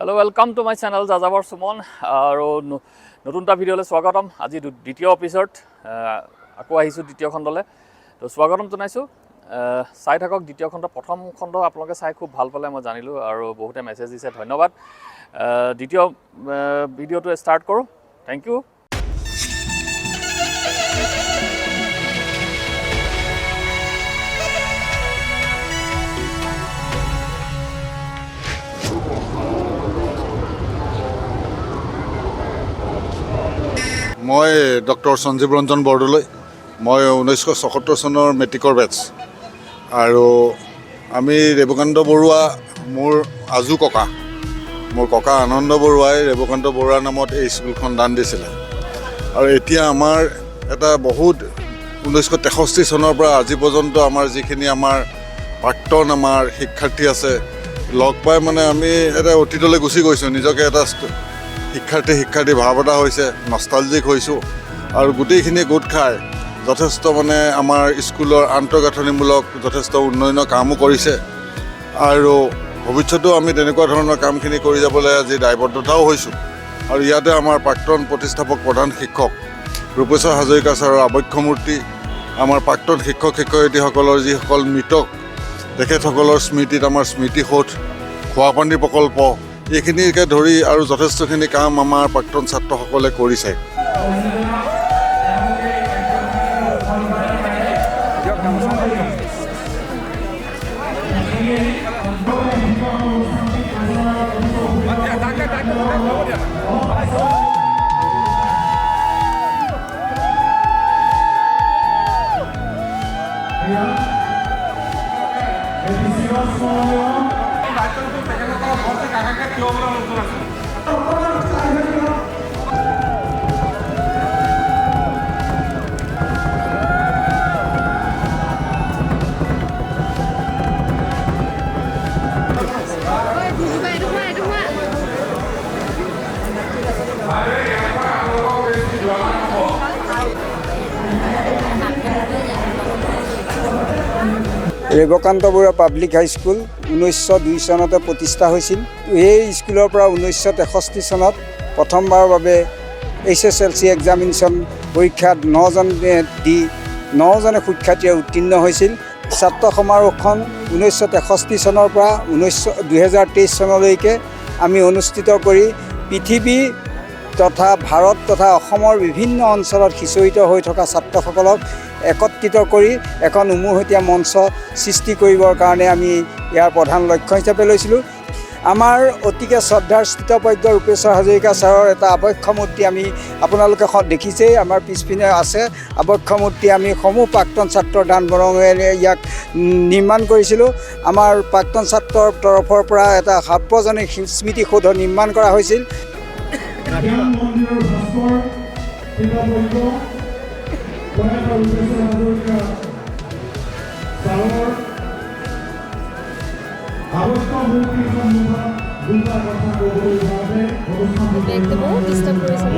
Hello, welcome to my channel যাযাবৰ Suman আৰু নতুন এটা ভিডিঅ'লৈ স্বাগতম। আজি দ্বিতীয় এপিছ'ড আকৌ আহিছোঁ দ্বিতীয় খণ্ডলৈ। তো স্বাগতম জনাইছোঁ। চাই থাকক দ্বিতীয় খণ্ড। প্ৰথম খণ্ড আপোনালোকে চাই খুব ভাল পালে, মই জানিলোঁ আৰু বহুতে মেছেজ দিছে, ধন্যবাদ। দ্বিতীয় ভিডিঅ'টো ষ্টাৰ্ট কৰোঁ। Thank you. মই ডক্টৰ সঞ্জীৱ ৰঞ্জন বৰদলৈ। মই 1976 চনৰ মেট্ৰিকৰ বেটছ আৰু আমি ৰেৱকান্ত বৰুৱা মোৰ আজু ককা, মোৰ ককা আনন্দ বৰুৱাই ৰেৱকান্ত বৰুৱাৰ নামত এই স্কুলখন দান দিছিলে। আৰু এতিয়া আমাৰ এটা বহুত 1963 চনৰ পৰা আজি পৰ্যন্ত আমাৰ যিখিনি আমাৰ প্ৰাক্তন আমাৰ শিক্ষাৰ্থী আছে, লগ পাই মানে আমি এটা অতীতলৈ গুচি গৈছোঁ। নিজকে এটা শিক্ষাৰ্থী শিক্ষাৰ্থী ভাৱ এটা হৈছে, নষ্টালজিক হৈছোঁ। আৰু গোটেইখিনি গোট খাই যথেষ্ট মানে আমাৰ স্কুলৰ আন্তঃগাঁথনিমূলক যথেষ্ট উন্নয়নৰ কামো কৰিছে আৰু ভৱিষ্যতেও আমি তেনেকুৱা ধৰণৰ কামখিনি কৰি যাবলৈ আজি দায়বদ্ধতাও হৈছোঁ। আৰু ইয়াতে আমাৰ প্ৰাক্তন প্ৰতিষ্ঠাপক প্ৰধান শিক্ষক ৰূপেশ্বৰ হাজৰিকা ছাৰৰ আৱক্ষ মূৰ্তি, আমাৰ প্ৰাক্তন শিক্ষক শিক্ষয়িত্ৰীসকলৰ যিসকল মৃতক, তেখেতসকলৰ স্মৃতিত আমাৰ স্মৃতিসৌধ, খোৱাপানী প্ৰকল্প, এইখিনিকে ধৰি আৰু যথেষ্টখিনি কাম আমাৰ প্ৰাক্তন ছাত্ৰসকলে কৰিছে। এইটো হোৱা, এইটো হোৱা। ৰেৱকান্ত বৰুৱা পাব্লিক হাইস্কুল 1902 চনতে প্ৰতিষ্ঠা হৈছিল। এই স্কুলৰ পৰা 1963 চনত প্ৰথমবাৰৰ বাবে এইচএছএলচি এক্সামিনেশ্যন পৰীক্ষাত নজনে দি নজনে সুখ্যাতিৰে উত্তীৰ্ণ হৈছিল। ছাত্ৰ সমাৰোহখন 1963 চনৰ পৰা 2023 চনলৈকে আমি অনুষ্ঠিত কৰি পৃথিৱী তথা ভাৰত তথা অসমৰ বিভিন্ন অঞ্চলত সিঁচৰিত হৈ থকা ছাত্ৰসকলক একত্ৰিত কৰি এখন উমৈহতীয়া মঞ্চ সৃষ্টি কৰিবৰ কাৰণে আমি ইয়াৰ প্ৰধান লক্ষ্য হিচাপে লৈছিলোঁ। আমাৰ অতিকে শ্ৰদ্ধাৰ স্থিতপ্ৰজ্ঞ ৰূপেশ্বৰ হাজৰিকা ছাৰৰ এটা আৱক্ষ মূৰ্তি আমি আপোনালোকে দেখিছেই, আমাৰ পিছপিনে আছে। আৱক্ষ মূৰ্তি আমি সমূহ প্ৰাক্তন ছাত্ৰৰ দান বৰঙণিৰে ইয়াক নিৰ্মাণ কৰিছিলোঁ। আমাৰ প্ৰাক্তন ছাত্ৰৰ তৰফৰ পৰা এটা সাৰ্বজনীন স্মৃতিসৌধ নিৰ্মাণ কৰা হৈছিল। জ্ঞান মন্দিৰৰ ভাস্কৰ স্থিতপ্ৰজ্ঞ প্ৰয়াত ৰূপেশ্বৰ হাজৰিকা ছাৰৰ আৱক্ষ মূৰ্তিৰ সন্মুখত দুটা কথা ক'বলৈ যাওঁতে অনুষ্ঠানটো বেগটো বহুত ডিষ্টাৰ্ব কৰিছে।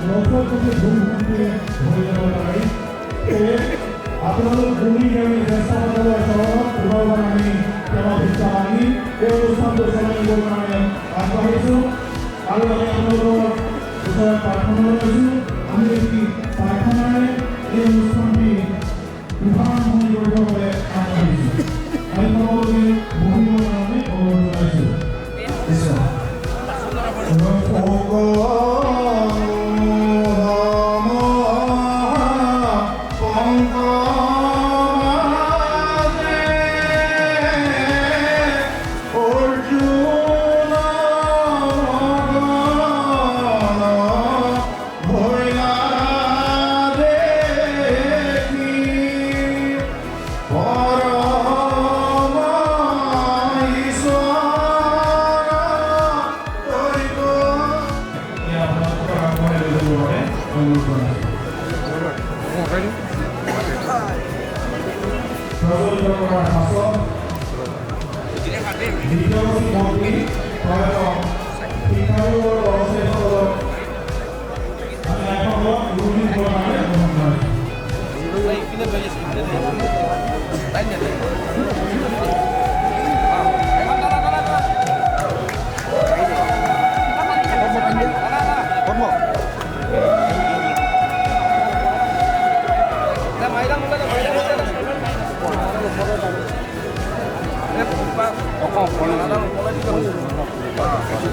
90 কোটি ভুল ভ্ৰান্তিয়ে ভৰি যাব পাৰে। সেয়ে আপোনালোক গুণী জ্ঞানী জ্যেষ্ঠসকলৰ চৰণত পুনৰবাৰ আমি সেৱা ভিক্ষা মাগি এই অনুষ্ঠানটো চলাই নিবৰ কাৰণে আগবাঢ়িছোঁ আৰু আমি আপোনালোকৰ ওচৰত প্ৰাৰ্থনা জনাইছোঁ। আমি এটি প্ৰাৰ্থনাৰে এই অনুষ্ঠানটি শুভাৰম্ভণি কৰিবৰ বাবে আগবাঢ়িছোঁ। আমি সকলোকে বহিবৰ কাৰণে অনুৰোধ জনাইছোঁ। আজি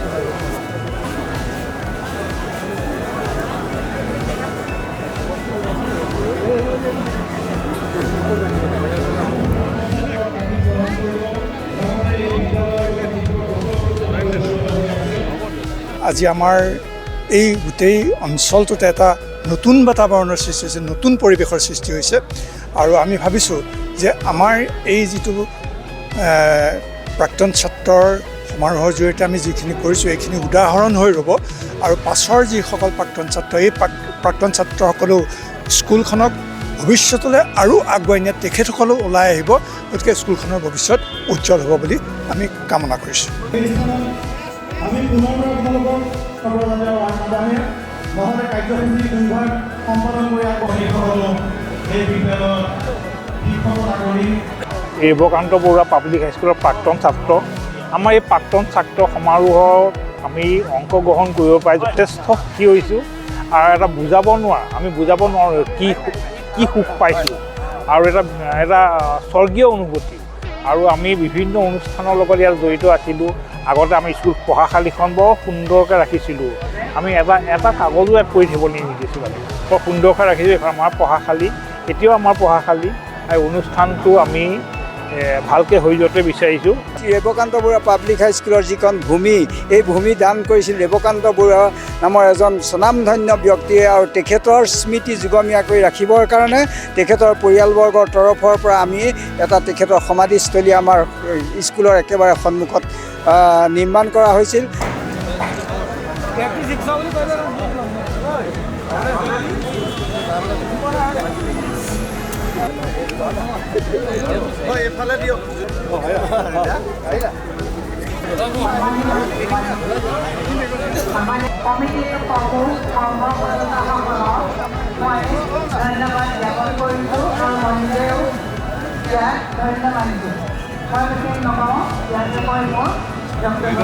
আমাৰ এই গোটেই অঞ্চলটোতে এটা নতুন বাতাবৰণৰ সৃষ্টি হৈছে, নতুন পৰিৱেশৰ সৃষ্টি হৈছে। আৰু আমি ভাবিছোঁ যে আমাৰ এই যিটো প্ৰাক্তন ছাত্ৰৰ সমাৰোহৰ জৰিয়তে আমি যিখিনি কৰিছোঁ, এইখিনি উদাহৰণ হৈ ৰ'ব। আৰু পাছৰ যিসকল প্ৰাক্তন ছাত্ৰ, এই প্ৰাক্তন ছাত্ৰসকলেও স্কুলখনক ভৱিষ্যতলৈ আৰু আগুৱাই নিয়াত তেখেতসকলেও ওলাই আহিব। গতিকে স্কুলখনৰ ভৱিষ্যত উজ্জ্বল হ'ব বুলি আমি কামনা কৰিছোঁ। আমি পুনৰবাৰ আপোনালোকক যাতে আগবাঢ়ে, লগতে কাৰ্যসূচী দুইভাগ সম্পাদন কৰি আগবাঢ়ি এই বিদ্যালয়ত শিক্ষকতা কৰি। ৰেৱকান্ত বৰুৱা পাব্লিক হাইস্কুলৰ প্ৰাক্তন ছাত্ৰ। আমাৰ এই প্ৰাক্তন ছাত্ৰ সমাৰোহত আমি অংশগ্ৰহণ কৰিব পাই যথেষ্ট সুখী হৈছোঁ। আৰু এটা বুজাব নোৱাৰা, আমি বুজাব নোৱাৰোঁ কি কি সুখ পাইছোঁ, আৰু এটা এটা স্বৰ্গীয় অনুভূতি। আৰু আমি বিভিন্ন অনুষ্ঠানৰ লগত ইয়াত জড়িত আছিলোঁ। আগতে আমি স্কুল পঢ়াশালীখন বৰ সুন্দৰকৈ ৰাখিছিলোঁ। আমি এটা এটা কাগজো ইয়াত পৰি থাকিব নিদিছিলোঁ। আমি বৰ সুন্দৰকৈ ৰাখিছিলোঁ এইখন আমাৰ পঢ়াশালী, এতিয়াও আমাৰ পঢ়াশালী। আৰু অনুষ্ঠানটো আমি ভালকৈ হৈ যোৱাটোৱে বিচাৰিছোঁ। ৰেৱকান্ত বৰুৱা পাব্লিক হাইস্কুলৰ যিখন ভূমি, এই ভূমি দান কৰিছিল ৰেৱকান্ত বৰুৱা নামৰ এজন স্বনামধন্য ব্যক্তিয়ে। আৰু তেখেতৰ স্মৃতি যুগমীয়া কৰি ৰাখিবৰ কাৰণে তেখেতৰ পৰিয়ালবৰ্গৰ তৰফৰ পৰা আমি এটা তেখেতৰ সমাধিস্থলী আমাৰ স্কুলৰ একেবাৰে সন্মুখত নিৰ্মাণ কৰা হৈছিল। কমিটিৰ সমূহ কৰ্মকৰ্তাসকলক মই ধন্যবাদ জ্ঞাপন কৰিছোঁ আৰু মই নিজেও ইয়াত ধন্য মানিছোঁ। মই বিশেষ নকওঁ, ইয়াতে মই মোৰ বক্তব্য।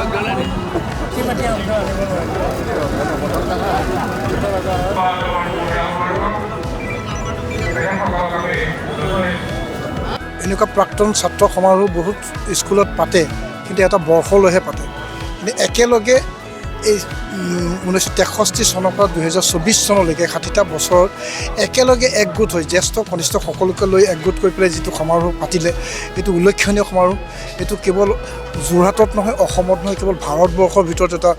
এনেকুৱা প্ৰাক্তন ছাত্ৰ সমাৰোহ বহুত স্কুলত পাতে, কিন্তু এটা বৰ্ষলৈহে পাতে। কিন্তু একেলগে এই 1963 চনৰ পৰা 2024 চনলৈকে 60টা বছৰত একেলগে একগোট হৈ জ্যেষ্ঠ কনিষ্ঠ সকলোকে লৈ একগোট কৰি পেলাই যিটো সমাৰোহ পাতিলে, এইটো উল্লেখনীয় সমাৰোহ। এইটো কেৱল যোৰহাটত নহয়, অসমত নহয়, কেৱল ভাৰতবৰ্ষৰ ভিতৰত এটা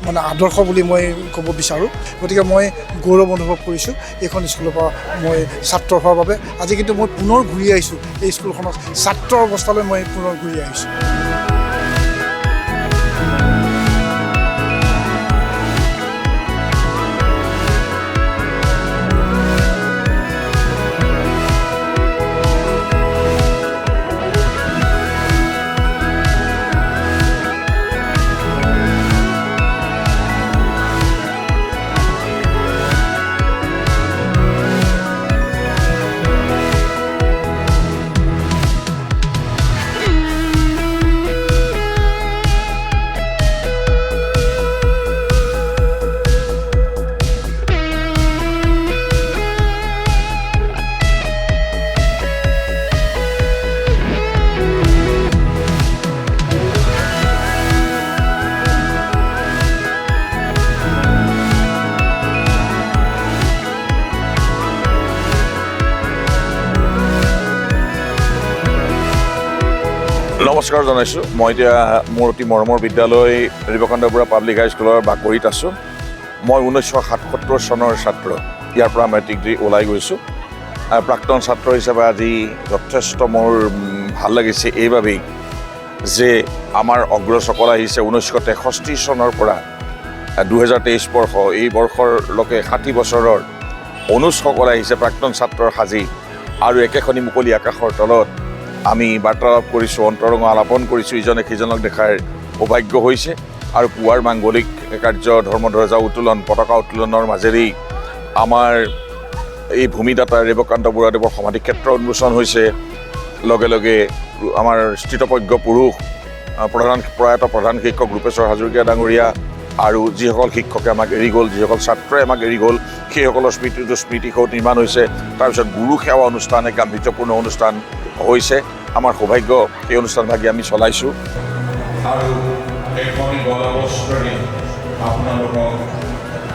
মানে আদৰ্শ বুলি মই ক'ব বিচাৰোঁ। গতিকে মই গৌৰৱ অনুভৱ কৰিছোঁ এইখন স্কুলৰ পৰা মই ছাত্ৰ হোৱাৰ বাবে। আজি কিন্তু মই পুনৰ ঘূৰি আহিছোঁ এই স্কুলখনত, ছাত্ৰ অৱস্থালৈ মই পুনৰ ঘূৰি আহিছোঁ। নমস্কাৰ জনাইছোঁ। মই এতিয়া মোৰ অতি মৰমৰ বিদ্যালয় ৰেৱকান্ত বৰুৱা পাব্লিক হাইস্কুলৰ বাকৰিত আছোঁ। মই 1977 চনৰ ছাত্ৰ, ইয়াৰ পৰা মেট্ৰিক দি ওলাই গৈছোঁ। প্ৰাক্তন ছাত্ৰ হিচাপে আজি যথেষ্ট মোৰ ভাল লাগিছে এইবাবেই যে আমাৰ অগ্ৰজসকল আহিছে 1963 চনৰ পৰা 2023 বৰ্ষ, এই বৰ্ষৰলৈকে 60 বছৰৰ অনুজসকল আহিছে প্ৰাক্তন ছাত্ৰৰ সাজি, আৰু একেখনি মুকলি আকাশৰ তলত আমি বাৰ্তালাপ কৰিছোঁ, অন্তৰংগ আলাপন কৰিছোঁ, ইজনে সিজনক দেখাৰ সৌভাগ্য হৈছে। আৰু পুৱাৰ মাংগলিক কাৰ্য, ধৰ্মধ্বজা উত্তোলন, পতাকা উত্তোলনৰ মাজেৰেই আমাৰ এই ভূমিদাতা ৰেৱকান্ত বৰুৱাদেৱৰ সমাধি ক্ষেত্ৰ উন্মোচন হৈছে। লগে লগে আমাৰ স্থিতপ্ৰজ্ঞ পুৰুষ প্ৰয়াত প্ৰধান শিক্ষক ৰূপেশ্বৰ হাজৰিকা ডাঙৰীয়া আৰু যিসকল শিক্ষকে আমাক এৰি গ'ল, যিসকল ছাত্ৰই আমাক এৰি গ'ল, সেইসকলৰ স্মৃতিটো স্মৃতিসৌধ নিৰ্মাণ হৈছে। তাৰপিছত গুৰু সেৱা অনুষ্ঠান, এক গাম্ভীৰ্যপূৰ্ণ অনুষ্ঠান হৈছে। আমাৰ সৌভাগ্য সেই অনুষ্ঠানভাগি আমি চলাইছোঁ। আৰু এখনি গলবস্ত্ৰেৰে আপোনালোকক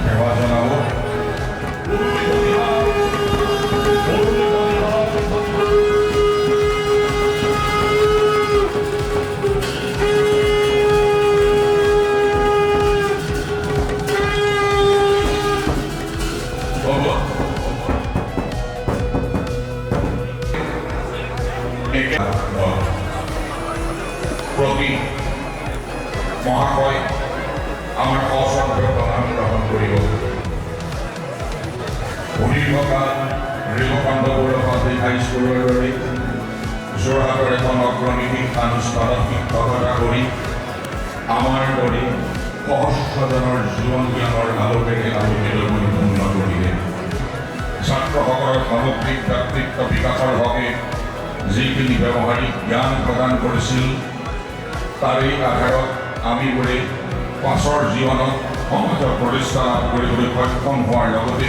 সেৱা জনাব। প্ৰতি মহাশয় আমাৰ সশ্ৰদ্ধ প্ৰণাম গ্ৰহণ কৰিব। সুদীৰ্ঘকাল ৰেৱকান্ত বৰুৱা পাব্লিক হাইস্কুলৰ দৰে যোৰহাটৰ এখন অগ্ৰণী শিক্ষানুষ্ঠানত শিক্ষকতা কৰি আমাৰ দৰে সহস্ৰজনৰ জীৱন জ্ঞানৰ আলোকেৰে আলোকিত পৰিপূৰ্ণ কৰিলে। ছাত্ৰসকলৰ সামগ্ৰিক ব্যক্তিত্ব বিকাশৰ হকে যিখিনি ব্যৱহাৰিক জ্ঞান প্ৰদান কৰিছিল, তাৰেই আধাৰত আমিবোৰে পাছৰ জীৱনত সমাজৰ প্ৰতিষ্ঠা লাভ কৰিবলৈ সক্ষম হোৱাৰ লগতে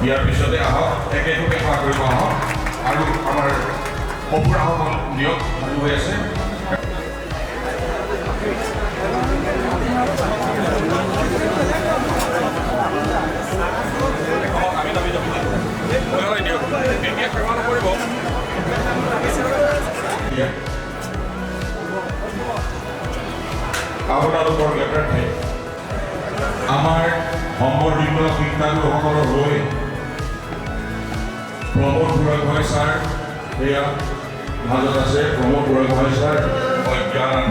ইয়াৰ পিছতে আহক একেটোকে সেৱা কৰিব আহক আৰু আমাৰ সপুৰাসকল দিয়ক সাজু হৈ আছে। আপোনালোকৰ জ্ঞাতাৰ্থে আমাৰ সম্বৰ্ধিত শিক্ষাগুৰুসকলৰ হৈ প্ৰমোদ বুঢ়াগোহাঁই ছাৰ, সেয়া মাজত আছে প্ৰমোদ বুঢ়াগোহাঁই ছাৰ, অজ্ঞান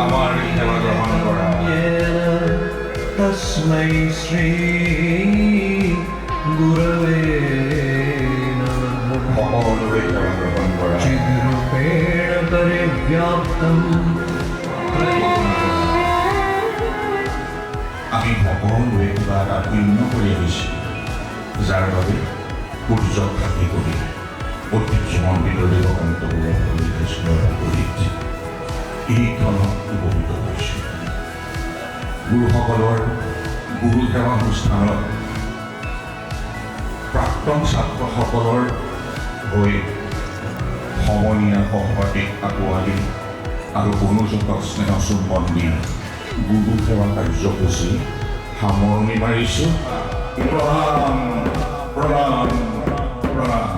আমাৰ সেৱা গ্ৰহণ কৰা। তস্मै শ্ৰী গুৰৱে নমঃ। সকলোৰে সেৱা গ্ৰহণ কৰা। চিদ্ৰূপেণ পৰিব্যাপ্তম। আমি সকলোৱে কিবা এটা পুণ্য কৰি আহিছোঁ, যাৰ বাবে সূৰ্যক থাকি কৰি ঐতিহ্যমণ্ডিত ৰেৱকান্ত বৰুৱা পাব্লিক হাইস্কুলৰ বাকৰিত এই ক্ষণত উপনীত হৈছোঁ। গুৰুসকলৰ গুৰু সেৱা অনুষ্ঠানত প্ৰাক্তন ছাত্ৰসকলৰ হৈ সমনীয়া সহপাঠীক আঁকোৱালি আৰু অনুজতক স্নেহ চুম্বন দি গুৰু সেৱা কাৰ্যসূচী সামৰণি মাৰিছোঁ। প্ৰণাম, প্ৰণাম, প্ৰণাম।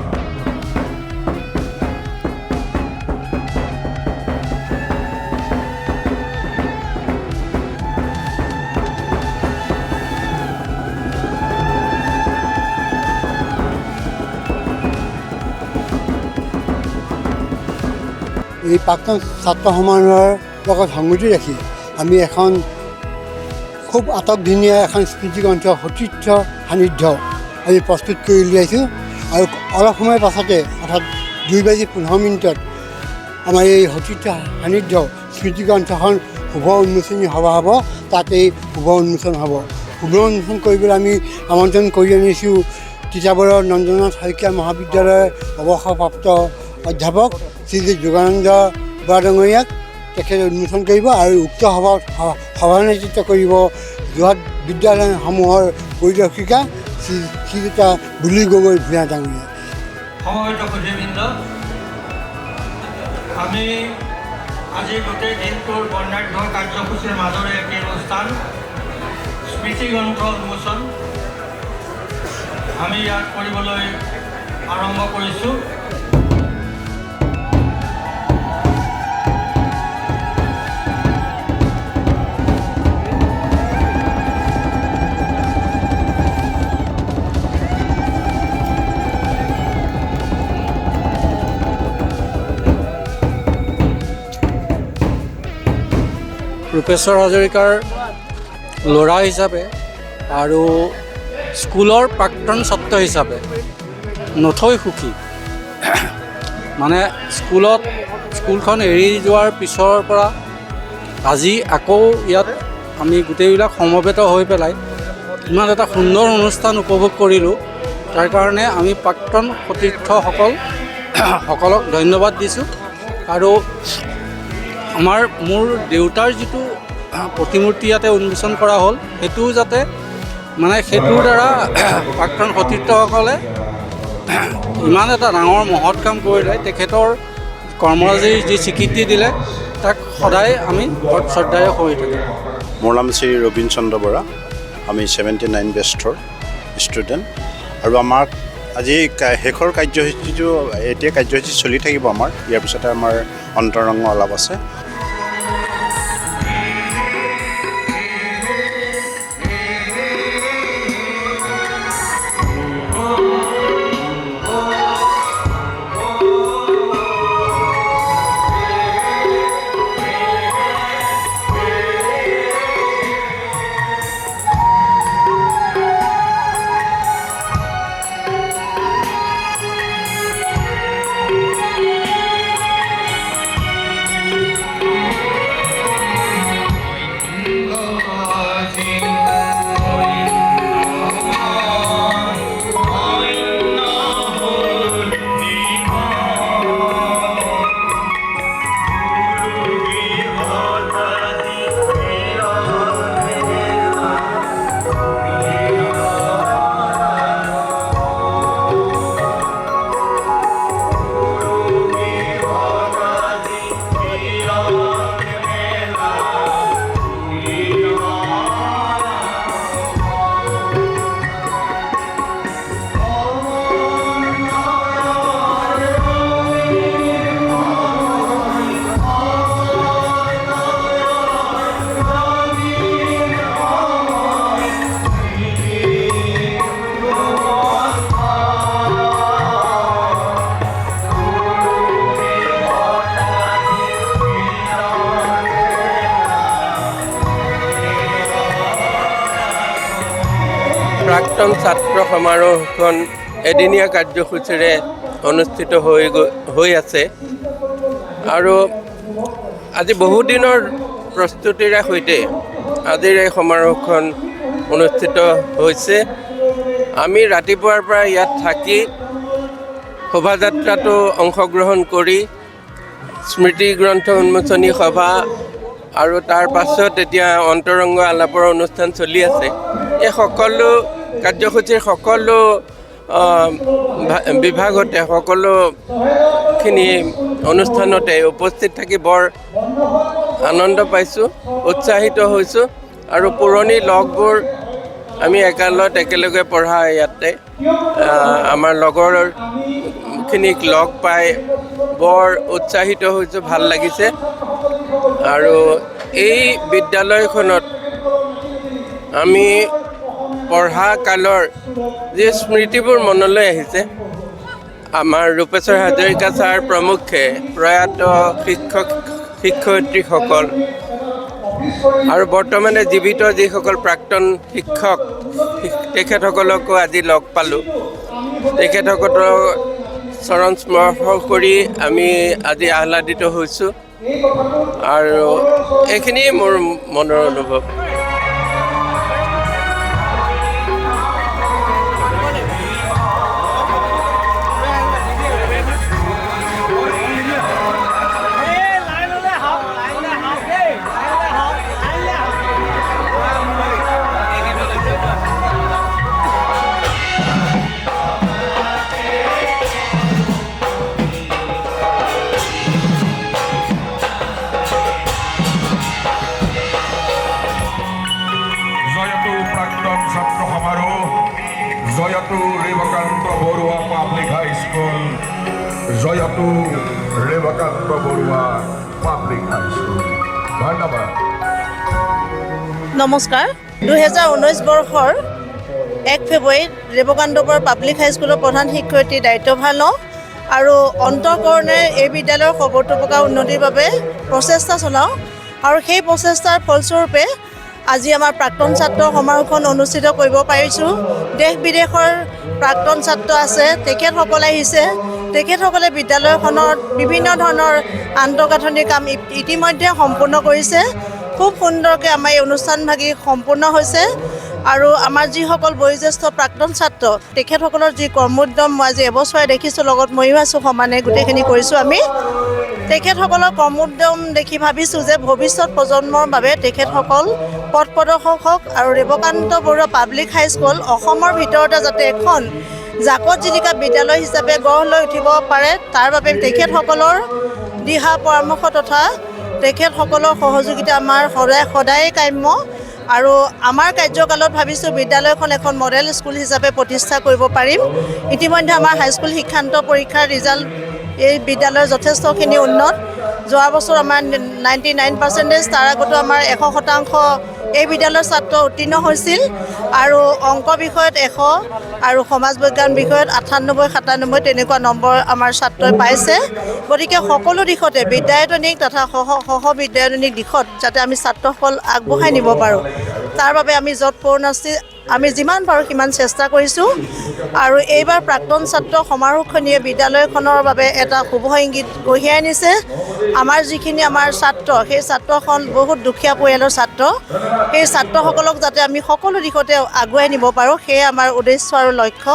এই প্ৰাক্তন ছাত্ৰ সমাৰোহৰ লগত সংগতি ৰাখি আমি এখন খুব আটকধুনীয়া এখন স্মৃতিগ্ৰন্থ সতীৰ্থ সান্নিধ্য আমি প্ৰস্তুত কৰি উলিয়াইছোঁ। আৰু অলপ সময়ৰ পাছতে অৰ্থাৎ 2:15 আমাৰ এই সতীৰ্থ সান্নিধ্য স্মৃতিগ্ৰন্থখন শুভ উন্মোচনী সভা হ'ব। তাত এই শুভ উন্মোচন হ'ব। শুভ উন্মোচন কৰিবলৈ আমি আমন্ত্ৰণ কৰি আনিছোঁ তিতাবৰৰ নন্দনাথ শইকীয়া মহাবিদ্যালয়ৰ অৱসৰপ্ৰাপ্ত অধ্যাপক শ্ৰী যোগানন্দ বৰা ডাঙৰীয়াক। তেখেতে উন্মোচন কৰিব আৰু উক্ত সভাত সভানেতৃত্ব কৰিব যোৰহাট বিদ্যালয়সমূহৰ পৰিদৰ্শিকা শ্ৰীযুতা বুলি গগৈ ভূঞা ডাঙৰীয়া। সমবেত সুধীবৃন্দ, আমি আজি গোটেই দিনটোৰ বৰ্ণাঢ্য কাৰ্যসূচীৰ মাজৰে এটি অনুষ্ঠান স্মৃতিগ্ৰন্থ উন্মোচন আমি ইয়াত কৰিবলৈ আৰম্ভ কৰিছোঁ। ৰূপেশ্বৰ হাজৰিকাৰ ল'ৰা হিচাপে আৰু স্কুলৰ প্ৰাক্তন ছাত্ৰ হিচাপে নথৈ সুখী। মানে স্কুলখন এৰি যোৱাৰ পিছৰ পৰা আজি আকৌ ইয়াত আমি গোটেইবিলাক সমবেত হৈ পেলাই ইমান এটা সুন্দৰ অনুষ্ঠান উপভোগ কৰিলোঁ। তাৰ কাৰণে আমি প্ৰাক্তন সতীৰ্থসকল সকলক ধন্যবাদ দিছোঁ। আৰু মোৰ দেউতাৰ যিটো প্ৰতিমূৰ্তি ইয়াতে উন্মোচন কৰা হ'ল, সেইটোও যাতে মানে সেইটোৰ দ্বাৰা প্ৰাক্তন সতীৰ্থসকলে ইমান এটা ডাঙৰ মহৎ কাম কৰিলে, তেখেতৰ কৰ্মৰাজিৰ যি স্বীকৃতি দিলে তাক সদায় আমি শ্ৰদ্ধাৰে কৰি থাকিম। মোৰ নাম শ্ৰী ৰবীন চন্দ্ৰ বৰা। আমি 79 বেষ্টৰ ষ্টুডেণ্ট আৰু আমাক আজি শেষৰ কাৰ্যসূচীটো, এতিয়া কাৰ্যসূচী চলি থাকিব আমাৰ। ইয়াৰ পিছতে আমাৰ অন্তৰংগ আলাপ আছে। প্ৰাক্তন ছাত্ৰ সমাৰোহখন এদিনীয়া কাৰ্যসূচীৰে অনুষ্ঠিত হৈ আছে আৰু আজি বহুদিনৰ প্ৰস্তুতিৰে সৈতে আজিৰ এই সমাৰোহখন অনুষ্ঠিত হৈছে। আমি ৰাতিপুৱাৰ পৰা ইয়াত থাকি শোভাযাত্ৰাটো অংশগ্ৰহণ কৰি স্মৃতিগ্ৰন্থ উন্মোচনী সভা আৰু তাৰ পাছত এতিয়া অন্তৰংগ আলাপৰ অনুষ্ঠান চলি আছে। এই সকলো কাৰ্যসূচীৰ সকলো বিভাগতে সকলোখিনি অনুষ্ঠানতে উপস্থিত থাকি বৰ আনন্দ পাইছোঁ, উৎসাহিত হৈছোঁ আৰু পুৰণি লগবোৰ আমি একালত একেলগে পঢ়া ইয়াতে আমাৰ লগৰখিনিক লগ পাই বৰ উৎসাহিত হৈছোঁ, ভাল লাগিছে। আৰু এই বিদ্যালয়খনত আমি পঢ়া কালৰ যি স্মৃতিবোৰ মনলৈ আহিছে, আমাৰ ৰূপেশ্বৰ হাজৰিকা ছাৰ প্ৰমুখ্যে প্ৰয়াত শিক্ষক শিক্ষয়িত্ৰীসকল আৰু বৰ্তমানে জীৱিত যিসকল প্ৰাক্তন শিক্ষক তেখেতসকলকো আজি লগ পালোঁ। তেখেতসকলৰ চৰণ স্পৰ্শ কৰি আমি আজি আহ্লাদিত হৈছোঁ আৰু এইখিনিয়ে মোৰ মনৰ অনুভৱ। জয়তু ৰেৱকান্ত বৰুৱা পাব্লিক হাইস্কুল, জয়তু ৰেৱকান্ত বৰুৱা পাব্লিক হাইস্কুল। ধন্যবাদ। নমস্কাৰ। 2019 বৰ্ষৰ 1 ফেব্ৰুৱাৰীত ৰেৱকান্ত বৰুৱা পাব্লিক হাইস্কুলৰ প্ৰধান শিক্ষয়িত্ৰীৰ দায়িত্বভাৰ লওঁ আৰু অন্তঃকৰণে এই বিদ্যালয়ৰ সৰ্বতোপ্ৰকাৰ উন্নতিৰ বাবে প্ৰচেষ্টা চলাওঁ আৰু সেই প্ৰচেষ্টাৰ ফলস্বৰূপে আজি আমাৰ প্ৰাক্তন ছাত্ৰ সমাৰোহখন অনুষ্ঠিত কৰিব পাৰিছোঁ। দেশ বিদেশৰ প্ৰাক্তন ছাত্ৰ আছে, তেখেতসকল আহিছে। তেখেতসকলে বিদ্যালয়খনত বিভিন্ন ধৰণৰ আন্তঃগাঁথনিৰ কাম ইতিমধ্যে সম্পূৰ্ণ কৰিছে। খুব সুন্দৰকৈ আমাৰ এই অনুষ্ঠানভাগি সম্পূৰ্ণ হৈছে। আৰু আমাৰ যিসকল বয়োজ্যেষ্ঠ প্ৰাক্তন ছাত্ৰ, তেখেতসকলৰ যি কৰ্মোদ্যম মই আজি এবছৰে দেখিছোঁ, লগত ময়ো আছোঁ, সমানে গোটেইখিনি কৰিছোঁ আমি। তেখেতসকলৰ কৰ্মোদ্যম দেখি ভাবিছোঁ যে ভৱিষ্যত প্ৰজন্মৰ বাবে তেখেতসকল পথ প্ৰদৰ্শক হওক আৰু ৰেৱকান্ত বৰুৱা পাব্লিক হাইস্কুল অসমৰ ভিতৰতে যাতে এখন জাকত জিলিকা বিদ্যালয় হিচাপে গঢ় লৈ উঠিব পাৰে, তাৰ বাবে তেখেতসকলৰ দিহা পৰামৰ্শ তথা তেখেতসকলৰ সহযোগিতা আমাৰ সদায় সদায়ে কাম্য। আৰু আমাৰ কাৰ্যকালত ভাবিছোঁ বিদ্যালয়খন এখন মডেল স্কুল হিচাপে প্ৰতিষ্ঠা কৰিব পাৰিম। ইতিমধ্যে আমাৰ হাইস্কুল শিক্ষান্ত পৰীক্ষাৰ ৰিজাল্ট এই বিদ্যালয়ৰ যথেষ্টখিনি উন্নত। যোৱা বছৰ আমাৰ 99%, তাৰ আগতো আমাৰ 100% এই বিদ্যালয়ৰ ছাত্ৰ উত্তীৰ্ণ হৈছিল। আৰু অংক বিষয়ত 100 আৰু সমাজ বিজ্ঞান বিষয়ত 98 97 তেনেকুৱা নম্বৰ আমাৰ ছাত্ৰই পাইছে। গতিকে সকলো দিশতে বিদ্যায়তনিক তথা সহ বিদ্যায়তনিক দিশত যাতে আমি ছাত্ৰসকল আগবঢ়াই নিব পাৰোঁ, তাৰ বাবে আমি যৎপৰোনাস্তি আমি যিমান পাৰোঁ সিমান চেষ্টা কৰিছোঁ। আৰু এইবাৰ প্ৰাক্তন ছাত্ৰ সমাৰোহখনিয়ে বিদ্যালয়খনৰ বাবে এটা শুভ ইংগিত কঢ়িয়াই আনিছে। আমাৰ যিখিনি আমাৰ ছাত্ৰ, সেই ছাত্ৰখন বহুত দুখীয়া পৰিয়ালৰ ছাত্ৰ, সেই ছাত্ৰসকলক যাতে আমি সকলো দিশতে আগুৱাই নিব পাৰোঁ, সেয়ে আমাৰ উদ্দেশ্য আৰু লক্ষ্য।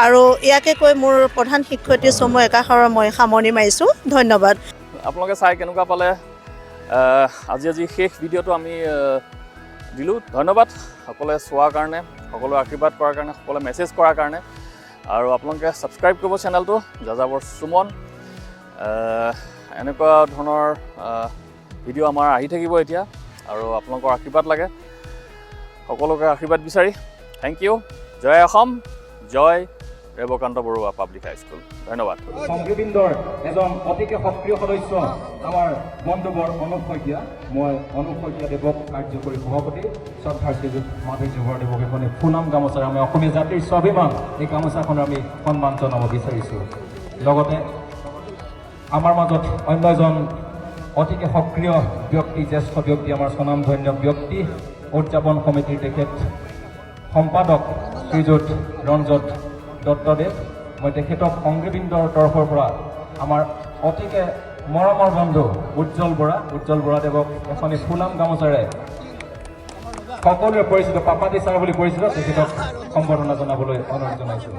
আৰু ইয়াকে কৈ মোৰ প্ৰধান শিক্ষয়িত্ৰী চমু একাষাৰৰ মই সামৰণি মাৰিছোঁ। ধন্যবাদ। আপোনালোকে চাই কেনেকুৱা পালে? আজি আজি শেষ ভিডিঅ'টো আমি দিলোঁ। ধন্যবাদ সকলোৱে চোৱাৰ কাৰণে, সকলোৱে আশীৰ্বাদ কৰাৰ কাৰণে, সকলোৱে মেছেজ কৰাৰ কাৰণে। আৰু আপোনালোকে ছাবস্ক্ৰাইব কৰিব চেনেলটো যাযাবৰ সুমন। এনেকুৱা ধৰণৰ ভিডিঅ' আমাৰ আহি থাকিব এতিয়া, আৰু আপোনালোকৰ আশীৰ্বাদ লাগে, সকলোকে আশীৰ্বাদ বিচাৰি thank U. জয় অসম, জয় ৰেৱকান্ত বৰুৱা পাব্লিক হাইস্কুল। ধন্যবাদ। সংগীবৃন্দৰ এজন অতিকে সক্ৰিয় সদস্য আমাৰ বন্ধুবৰ অনুপ শইকীয়া। মই অনুপ শইকীয়া দেৱক কাৰ্যকৰী সভাপতি শ্ৰদ্ধাৰ শ্ৰীযুত মাধুৰ্য বৰাদেৱক এখনি ফুলাম গামোচাৰে আমি অসমীয়া জাতিৰ স্বাভিমান এই গামোচাখনৰ আমি সন্মান জনাব বিচাৰিছোঁ। লগতে আমাৰ মাজত অন্য এজন অতিকে সক্ৰিয় ব্যক্তি, জ্যেষ্ঠ ব্যক্তি, আমাৰ স্বনামধন্য ব্যক্তি, উদযাপন সমিতিৰ তেখেত সম্পাদক শ্ৰীযুত ৰঞ্জত দত্তদেৱ। মই তেখেতক সংগীবৃন্দৰ তৰফৰ পৰা আমাৰ অতিকে মৰমৰ বন্ধু উজ্জ্বল বৰা, উজ্জ্বল বৰাদেৱক এখনি ফুলাম গামোচাৰে সকলোৰে পৰিচিত পাপাতি ছাৰ বুলি পৰিচিত তেখেতক সম্বৰ্ধনা জনাবলৈ অনুৰোধ জনাইছোঁ।